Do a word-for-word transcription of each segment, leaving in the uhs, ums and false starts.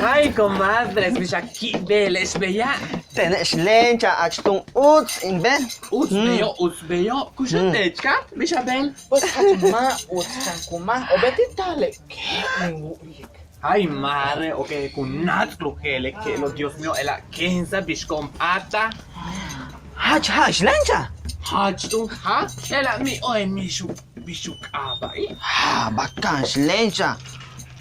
Ay, comadres, mix a ki'ibe'ele'ex beya'. Tene'ex Lencha, jach túun uts in beel. Uts beyo', uts beyo'. Kuxa'an teech ka', mix a beel. Pues jach ma' uts chan cuma', o beet'il taale' ke' in wu'uyik. Ay, madre, o que ku nats'lujele' ke'elo', Dios mío, je'ela' kéen sa' bix ko'on p'áatal. Jach ja'ex Lencha. Jach túun ja', je'ela' mi' oe mix u bix u k'aaba'e'. Ja', ba'ax Lencha.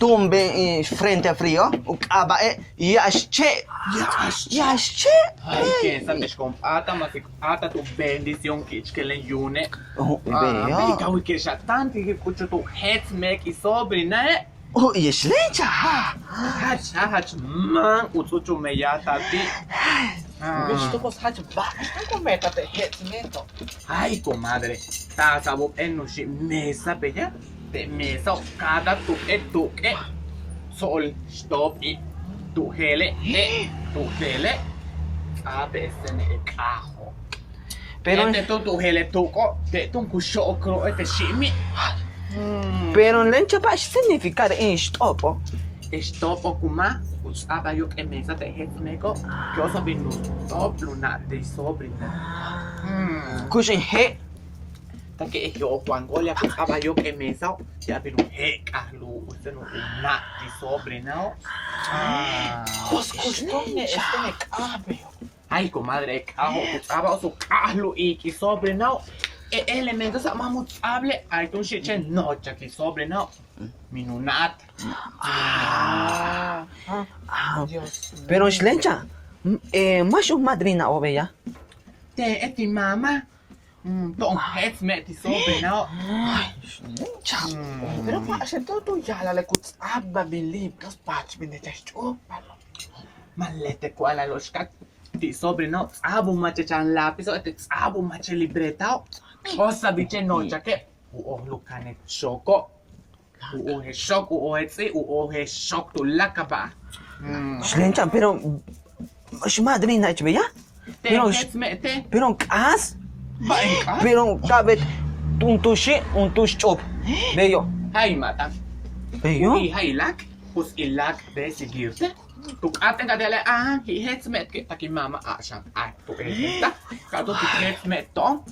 Túun bey frente a frío u k'aaba'e' ya'ax che'. Ya'ax che'. Ya'ax che'. Ay, kéen sa' bix ko'on p'áatal, maas k p'áatal tu bendición ki'ichkelem yuune'. Beyo'. Ka wilike'ex a táantik k'uchul tu jeetsme'ik i sobrina'e'. U'uye'ex Lencha, ja'. Jach ja', jach máan uts u meyajtal ti'. Bix tu pues jach ba'ax táan ku meetaj te' jeetsme'ito'. Ay, comadre, taasa'abo'ob e nuxi' mesa beya', te' mesao' cada tu'e' tuuk'e' so'ol xtoob i' tu jeele' te' tu jeele' ts'a'abe'esene' e kaajo'. Pero te' túun tu jeele' tuuk'o' te' túun ku xo'okolo'ob te' xi'imi'. Pero Lencha, ba'ax significar in xt'o'obo'? Xt'o'obo' cuma' ku ts'a'abal yóok'ol mesa te' jeetsme'iko' que oso bin u t'o'ob u na'at ti' sobrina. Kuxi' je' ta que e je'o' Juan Golia ku ts'a'abal yóok'ol mesao' ya'ab bin u je'ek'al u usen u na'at ti' sobrinao'. Pues kuxto'one' este ne k'a'abe'o'. Ay, comadre, e kaajo' ku ts'a'abal oso k'a'ajlu'ik i sobrinao'. E elementosa' ma' mu ts'a'abale' ay túun xi' chéen nochak i sobrinao' bin u na'at. Pero Lencha, máax u madrinao' beya'. Te' e ti' mama. To'on jeetsme' ti' sobrinao'. Pero ba'axe' to'on tu ya'ala'al le ku ts'a'abal bin libros paach bin le chan xch'úupalo'. Ma' le te' ku a'ala'alo' xkak ti' sobrinao' ts'a'ab u machach chan lápizo' te' ts'a'ab u machach libretao'. Osa bich e nochake' u ojel u kanik xoko'. U ojel xok, u ojel ts'i', u ojel xok tuláakal ba'al. Lencha, pero máax madrina'ex beya'. Pero k'aas. Pero ka'abéet juntúul xi', juntúul xch'úup. Beyo'. Ja'ay ma' táan. Beyo'. I ja'ay láak', pues i láak' de seguirte. Tu k'áat in ka'aj ti' a'ale', aj, j-, jeetsme'tike' tak in mama a xan a tu jeetsme'tike' to'on.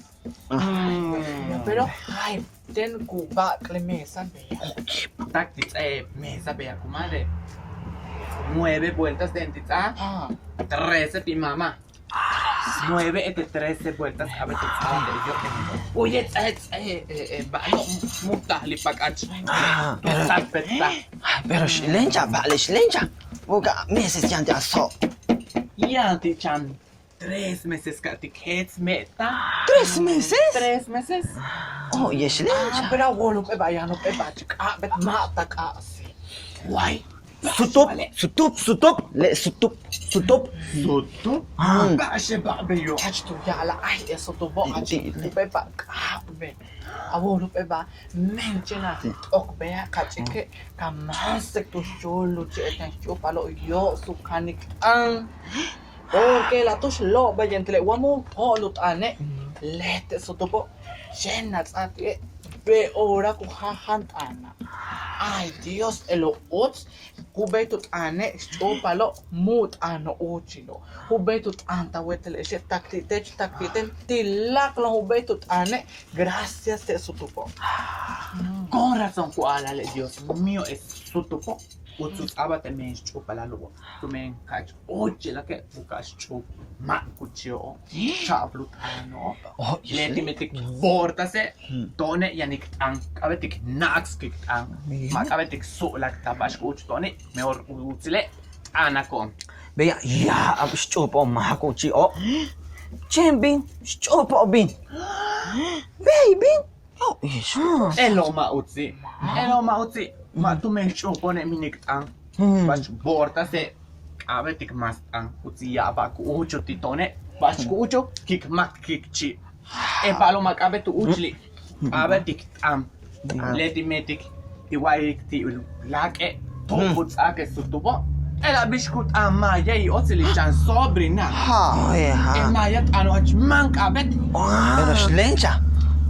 Pero ja'ay ten ku ba'ak' le mesa beya'. Tak ti' ts'áa e mesa beya', comadre. Nueve vueltas ten ti' ts'áa. Trece ti' mama. Nueve ete trece vueltas k'a'abéet tu ts'áa te' yo'. Uye ts'áa e ts'áa e ba'alo' mu tajli' pak'ach. Tu ts'áa peta. Pero Lencha, ba'ale' Lencha. Buka'aj meses yaan ti' a so'. Yaan ti' chan Tres meses ka ti' k jeetsme'taj. ¿Tres meses? Tres meses. Oh, ye'ex Lencha. Pero a wóol jump'éel ba'al yaan jump'éel ba'al k'a'abéet ma' ta k'a'ajsik. Way. Sutup, sutup, sutup, le sutup, sutup. ¿Sutup? Ba'axe' ba'al beyo'. Jach tu ya'alaj, ay, e sutupo' jach jump'éel ba'al k'a'abéet. A wóol jump'éel ba'al men chéen a t'ok beya' ka ch'ike' ka máansik tu xchúul u che'e' ten xch'úupalo' yo'os u kanik t'aan. Porque la tu'ux lo'ob beyen ti' le wa mu jo'ol u t'aane'. Le te' sutupo' chéen a ts'áaj ti'e' be'ooráa ku jáaj jáan t'aana'. Ay Dios, je'elo' uts ku béeytal u t'aane' xch'úupalo' mu t'aano' úuchilo'. Ku béeytal u t'aan ta wéetele'exe' tak ti' teech tak ti' ten ti' láak'lo'on ku béeytal u t'aane'. Gracias te' sutupo'. Con razón ku a'ala'al le Dios mío, e sutupo' uts u ts'a'abal te' men xch'úupalalo'. Tumen jach úuchilake' ku ka'a xch'úup ma' ku chi'o'ob. Cha'ap'ul u t'aano'ob. Leti' meetik boortase' to'one' yanik t'aan k'a'abéetik na'aksik t'aan. Ma' k'a'abéetik su'lak ta ba'ax ku úuch to'one'. Mejor utsile' t'aanako'on. Beya' ya'ab xch'úupo'ob ma' ku chi'o'ob. Chéen bin xch'úupo'ob bin. Bey bin. Je'elo' ma' utsi'. Je'elo' ma' utsi'. Ma' tumen xch'úupo'one' minik t'aan. Ba'ax boortase' k'a'abéetik mas t'aan utsi' ya'abal ku úuchul ti' to'one'. Ba'ax ku úuchul kik mak kik chi'. E ba'alo' ma' k'a'abéet u úuchili'. K'a'abéetik t'aan. Leti' meetik ti' wa'alik ti' u láak'e' tu ku ts'áak e sutupo'. Je'ela' bix ku t'aan maaya i óotsil i chan sobrina. E maaya t'aano' jach máan k'a'abéet. Pero Lencha,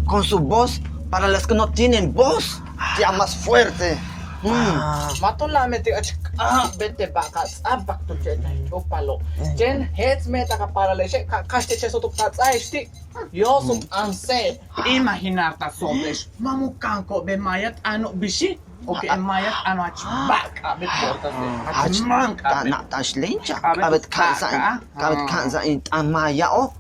con su voz, para las que no tienen voz, te más fuerte. Ma' tu láaymetik jach k'a'abéet te ba'al ka ts'áabaltik tu che'e ta ch'úupalo'. Chéen je'ets me'etak a paalale'exe' ka kaxteche' sóotok ta ts'áaje'ex ti'. Yo'osok t'aan séeb. Imaginartasoble'ex ma' mu ka'anko'ob le maaya t'aano' bixi'. Porque le maaya t'aano' jach ba'al k'a'abéet boortasle'. Jach máan k'a'abéet. T'aana'taxlen chan k'a'abéet ka'ansa'an, k'a'abéet ka'ansa'an in t'aan maayao'.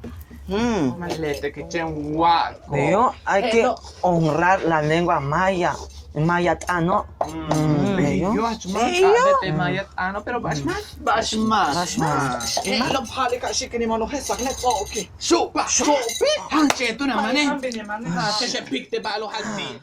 Ma' le te' que chéen wa Beyo, hay que honrar la lengua maya, maaya t'aano'. Beyo, jach máan k'a'abéet le maaya t'aano', pero ba'ax máan, ba'ax máan. Ba'ax máan. Je'elo' ja'alika' xikin in mano' je'esak le ts'o'oki'. Xu'upaj, xu'upaj. Jan chéen túun a mane'. Cheche' píik te ba'alo' jach ti'.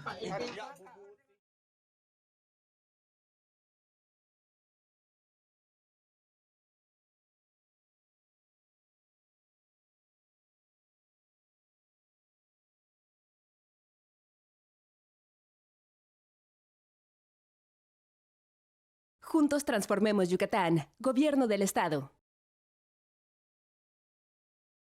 Juntos transformemos Yucatán. Gobierno del Estado.